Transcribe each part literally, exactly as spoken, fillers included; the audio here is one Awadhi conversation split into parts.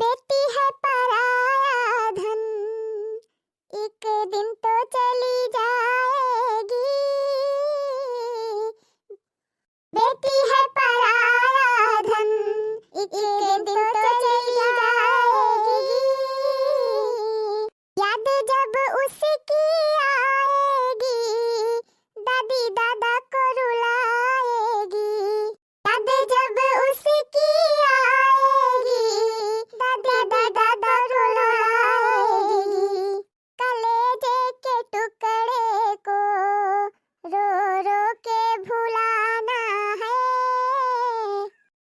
बेटी है पराया धन, एक दिन तो चली जाएगी। बेटी है पराया धन, एक दिन तो चली जाएगी। याद जब उसकी आएगी, दादी दादा को रुलाएगी। याद जब उसकी आएगी, दादी दादा को रुलाएगी। कलेजे के टुकड़े को रो रो के भुलाना है।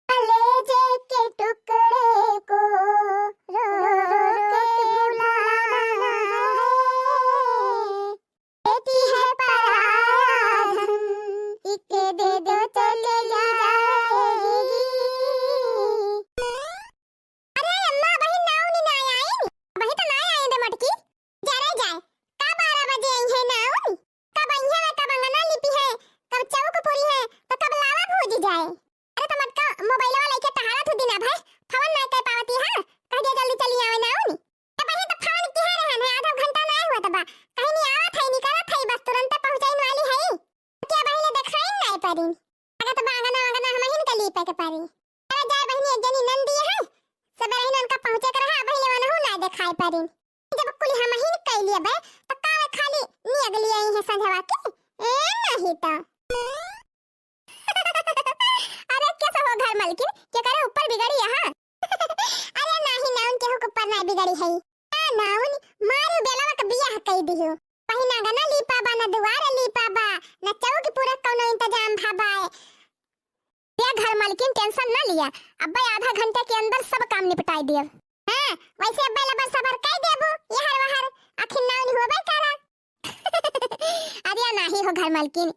कलेजे के टुकड़े को रो रो के भुलाना है। बेटी है पराया धन, इके दे दो चली जाएगी। अरे अम्मा, अबहिन नाउन नाय आइन। अबहिन तो नाय आइन रे मटकी। जरे जाए, का बारह बजे अइहैं नाउन? कब अइहैं वे, कब अंगना लिपिहैं, कब चउक पुरिहैं, तो कब लावा भूजि जाए। अरे तो मटका मोबाइलवा लइके टहरत हू दिना भर, फोन नाय कर पावती है, कह दिया जल्दी चली आवे नाउन। अबहिन तो फोन किहे रहन है, आधा घंटा नाय हुआ तबा, कहीं नहीं आवत है, निकलत है, बस तुरंते पहुँचाइन वाली है। क्या बहिनी देखाइन नाय पारिन। अगर तो बांगना वांगना हमहिन के लीपे के पारी। अरे जाए बहिनी, एक जनी नंदी है, सब बहिन उनका पहुँचे के रहा, बहिनी वनहु नाय देखाए पारिन। जब कुल हमहिन कइ लिए बे, तो का वे खाली नियग लिए आई है संझवा के? ए, नहीं तो। अरे कैसे हो घर मालकिन, के करे ऊपर बिगड़ी यहाँ? अरे नाही नाउन, केहू के ऊपर नाय बिगड़ी है। आ नाउन, मारू बेलवा के बियाह कइ दिहू। कहीं ना अंगना लीपा बा, ना दुआर लीपा बा, ना चउक पूरा कउनो इंतजाम भा बाए। ए घर मालकिन, tension ना लिया, अब्बे आधा घंटा के अंदर सब काम निपटाई देब। हाँ, वैसे अब्बे लबर सबर कइ देबू, यहर वहर, आखिर नाउन होबे करा। अरे नाही हो घर मालकिन,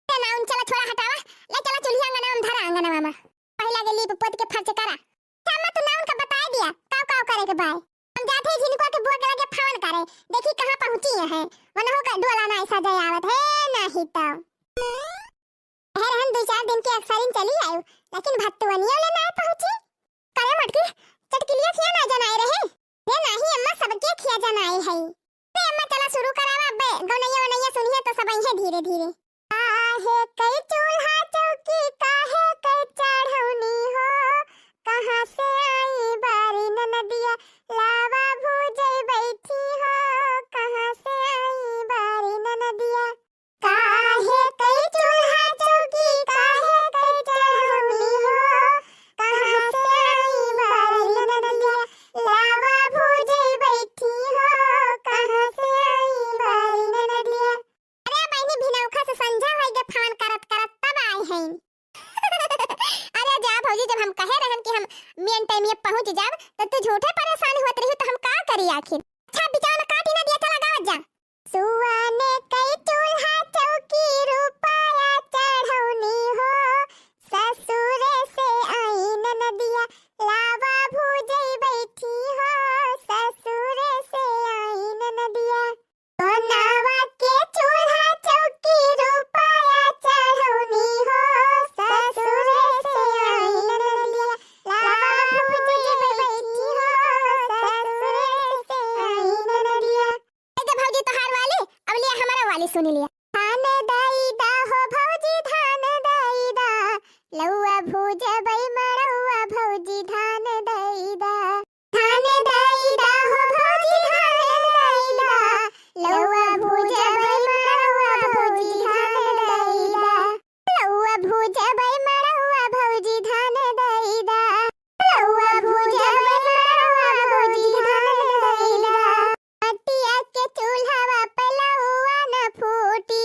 ए नाउन, चला छोड़ा हटावा, ले चला चूल्ही अंगना में धरा, अंगना में। पहिला के लीप पोत के फर्च करा। अच्छा अम्मा, तू नाउन का बताए दिया, काव काव करे के बाय। हम जाते ही झिनकुआ के बुआ के लगे फोन करे, देखी कहाँ पहुँची है, वनहु का डोला ना ऐसा जय आवत है, नाही तो। है रहन दो चार दिन के अक्सरिन चली आयो, लेकिन भत्तुवनिया ले ना पहुँची। करे मटकी, चटकिलिया खिया ना जनाए रहे। हे नाही अम्मा, सबके खिया जनाए है। अरे अम्मा, चला शुरू करावा, अब्बे गौनैया वनैया सुनिए तो सब अइहे धीरे धीरे। काहे कई चूल्हा चौकी, काहे कई चढ़ौनी हो, कहाँ से आई बारी ननदिया, लावा भूजै बैठी हो, कहाँ से आई बारी ननदिया। काहे कई चूल्हा चौकी, काहे कई चढ़ौनी हो, कहाँ से आई बारी ननदिया, लावा भूजै बैठी हो, कहाँ से आई बारी ननदिया। अरे बहिनी, भिनौखा से संझा होइ गे, फोन करत करत तब आए हैं। अरे जा भौजी, जब हम कहे रहन कि हम मेन टाइम ये पहुँच जाब, तो तू झूठे परेशान होत रही, तो हम का करी आखिर? अच्छा, बिचार में काटी ना दिया, चला गावत जा। सुआ ने कई चूल्हा चौकी, रुपया चढ़ौनी हो, ससुरे से आई ननदिया, लावा भूजै बैठी हो, ससुरे से आई ननदिया। सोनावा के चूल्हा चौकी, रुपया चढ़ौनी हो, ससुरे से आई ननदिया, लावा भूजै बैठी हो, ससुरे से आई ननदिया। ए दे भौजी तोहार वाली, अब लिया हमारा वाली सुन लिया। धान दई दा हो भौजी, धान दई दा, लौआ भूजबै मड़ौआ भौजी, धान दई दा। धान दई दा हो भौजी, धान दई दा, लौआ भूजबै मड़ौआ भौजी, धान दई दा। लौआ भूजबै मड़ौआ भौजी, धान दई दा। लौआ भूजबै मड़ौआ भौजी, धान दई दा। मटिया के चूल्हावा पे लौआ न फूटी।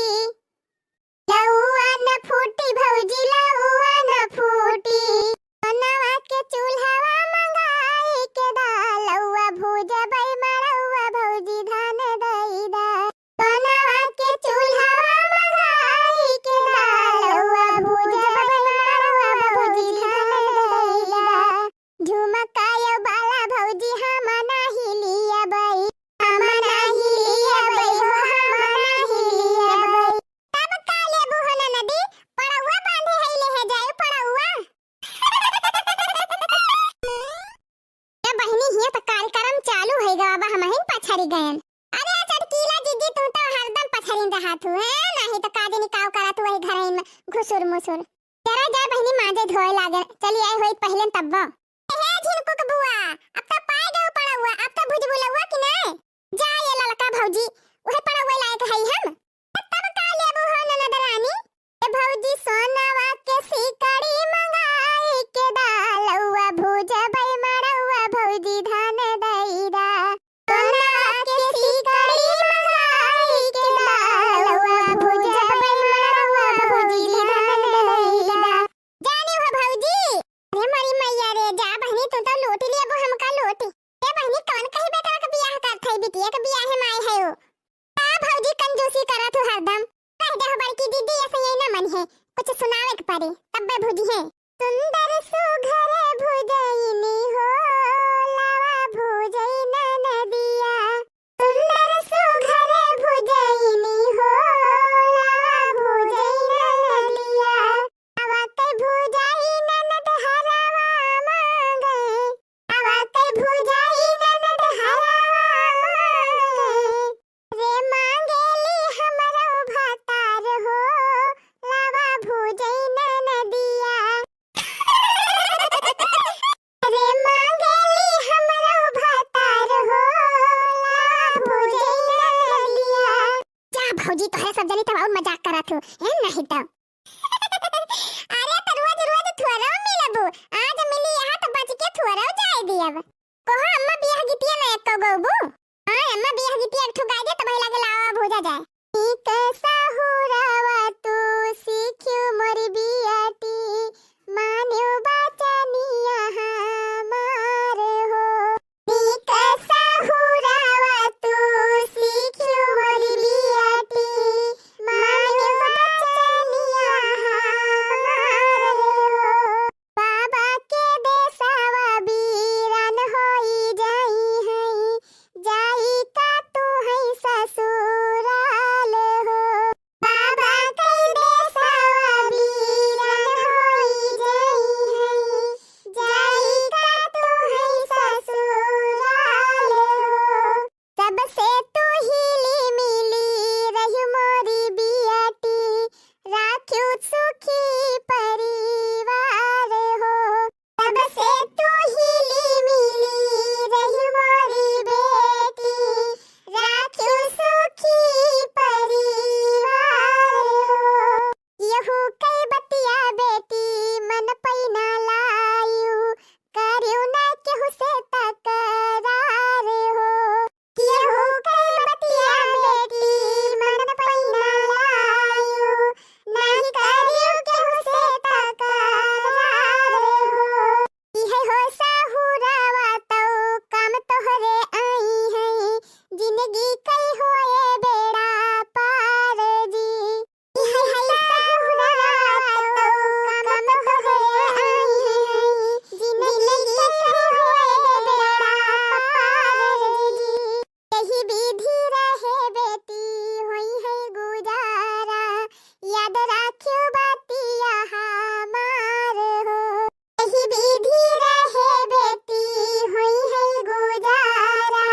होई गवा बा, हमहिन पछरी गयन। अरे चटकीला जिज्जी, तू तो हरदम पछरी रहत हू, हैं? नाही तो का जनी काव करत हू वही घरइन में घुसुर मुसुर। चला जा बहिनी, माजे धोए लागल। चली आई होई पहिले तब्बो। हे झिनकुक बुआ, अब तो पाए गयो पड़ौआ, अब तो भुजबुलौआ कि नाय? जा ये ललका भौजी, उहे पड़ौआ लायक हई हम। तब का लेबू हो ननद रानी? ए भौजी सोनवा के सिकड़ी मंगाई के दा, लौआ भुजबै मड़ौआ भौजी धान दई दा। सोनवा के सिकड़ी मंगाई के दा, लौआ भुजबै मड़ौआ भौजी धान दई दा। जानी हो भौजी, अरे मोरी मैया रे, जा बहिनी, तू तो लूट लेबू हमका लूट। ए बहिनी, कौन कही बेटवा के बियाह करत है, बिटिया के बियाह में आए है वो। का भौजी कंजूसी करत हो हरदम? कह दे हो बड़की दीदी, ऐसे यही ना मन है, कुछ सुनावे के पड़े, तब्बे भुजी है। सुंदर सुघर भुजैनी हो, लावा भुजै ननदिया। सुंदर सुघर भुजैनी हो, लावा भुजै ननदिया। आवा कई भुजाई ननद हरवा मांगे, आवा कई भुजाई ननद हरवा मांगे। रे मांगेली हमरो भतार हो, लावा भुजै ननदिया। रे मांगेली हमरो भतार हो, लावा भुजै ननदिया। जा भौजी, तोहरे सब जनी तब और मजाक करत हो, हैं? नहीं तो। अरे, तो रोज रोज थोड़ो मिलबू, आज मिली यहाँ तो बच के थोड़ो जाए दियब। कहो अम्मा, बियाह गीतिया ना एक गौबू? हाँ अम्मा, बियाह गीतिया एक ठो गाय दे, तब लगे लावा भूजा जाए। नीक सहुरावा तू सीखियो मोर बियाटी, मान्यो बचनिया हमार हो। नीक सहुरावा तू सीखियो मोर बियाटी, मान्यो बचनिया हमार हो। बाबा के देसवा बीरान होई जाई है, जाई का तू है ससुराल हो। बाबा के देसवा बीरान होई जाई है, जाई का तू है ससुराल हो। सबसे तू हिली मिली रहू मोरी बियाटी, राख्यू सुखी परिवार हो। सबसे तू हिली मिली रहू मोरी बेटी, राख्यू सुखी परिवार हो। केहू कई बतिया बेटी मन पैना लायू, करियो ना केहू से तकरार हो। केहू कई बतिया बेटी मन पैना लायू, नाही करियो केहू से तकरार हो। इहे हो सहुरावा तौ काम तोहरे आई है, जिंदगी कई होए बेड़ा पार जी। इहे है सहुरावा तौ काम तोहरे आई है, जिंदगी कई होए बेड़ा पार जी। यही विधि रहे बेटी होई है गुजारा, याद राखियो बतिया हमार हो। यही विधि रहे बेटी होई है गुजारा,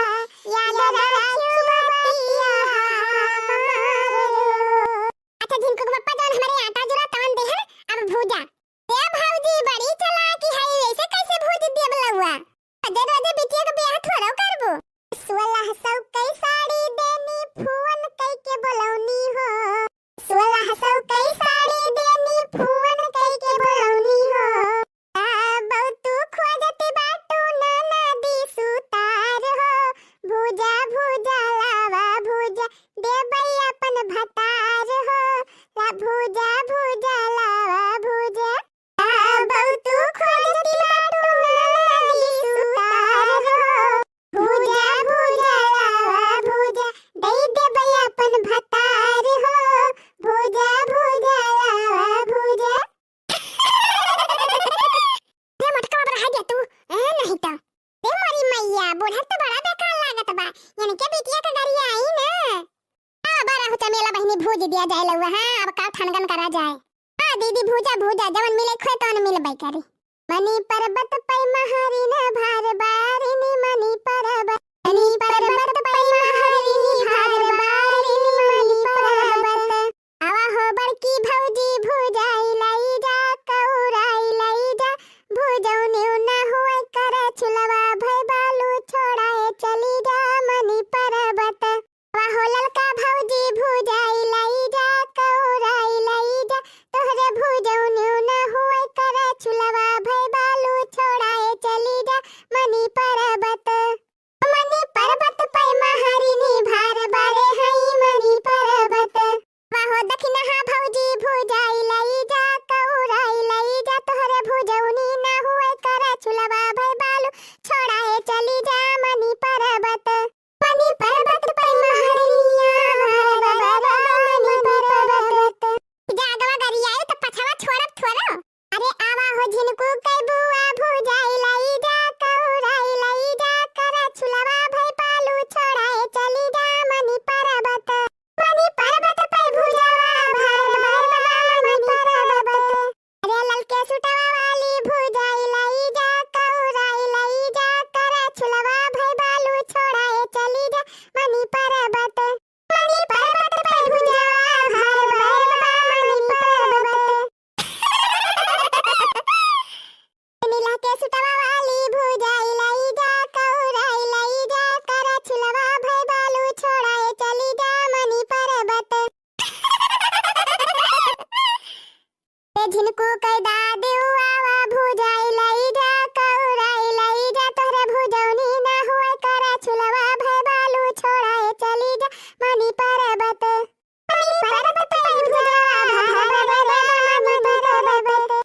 याद राखियो बतिया हमार हो। अच्छा झिनकुक बप्पा, जौन हमरे आटा जुरा तवन देहन, अब भूजा। ए भौजी, बड़ी चालाक है, ऐसे कैसे भूज दिया बलौआ? रोजे रोजे बिटिया के बियाह थोड़ो करबो। सोलह सौ कई साड़ी देनी, फोन कई के बोलौनी हो। सोलह सौ कई साड़ी देनी, फोन कई के बोलौनी हो। आ, बहु तू खोजत बाटू ननदी सुतार हो। भूजा, भूजा, लावा भूजा, देबै अपन भतार हो। ला भूजा, भूजा, लावा भूजा। आ, बहु तू खोजत बाटू ननदी सुतार हो। भूजा, भूजा, लावा भूजा, दई देबै अपन भतार हो। भूजा, भूजा, लावा भूजा। रे मोटका बाबा, रहा दे तू, ए, नहीं तो। रे मोरी मैया, बुढ़त तो बड़ा बेकार लागत बा। यानी के बिटिया के गरिया आई ना। आ, बड़ा हो चमेला बहिनी, भूज दिया जाए लउआ, हाँ, अब का ठनगन करा जाए। हाँ दीदी, भूजा, भूजा, जवन मिले खोए तवन मिलबै करी। मनी पर्वत पै महारिन भार बारिन, मनी पर्वत, मनी के सुटवा वाली भुजाई लाई जा, कौराई लाई जा, करा छिलवा भई बालू छोड़ाए चली जा मनी पर्वत। ए झिनकू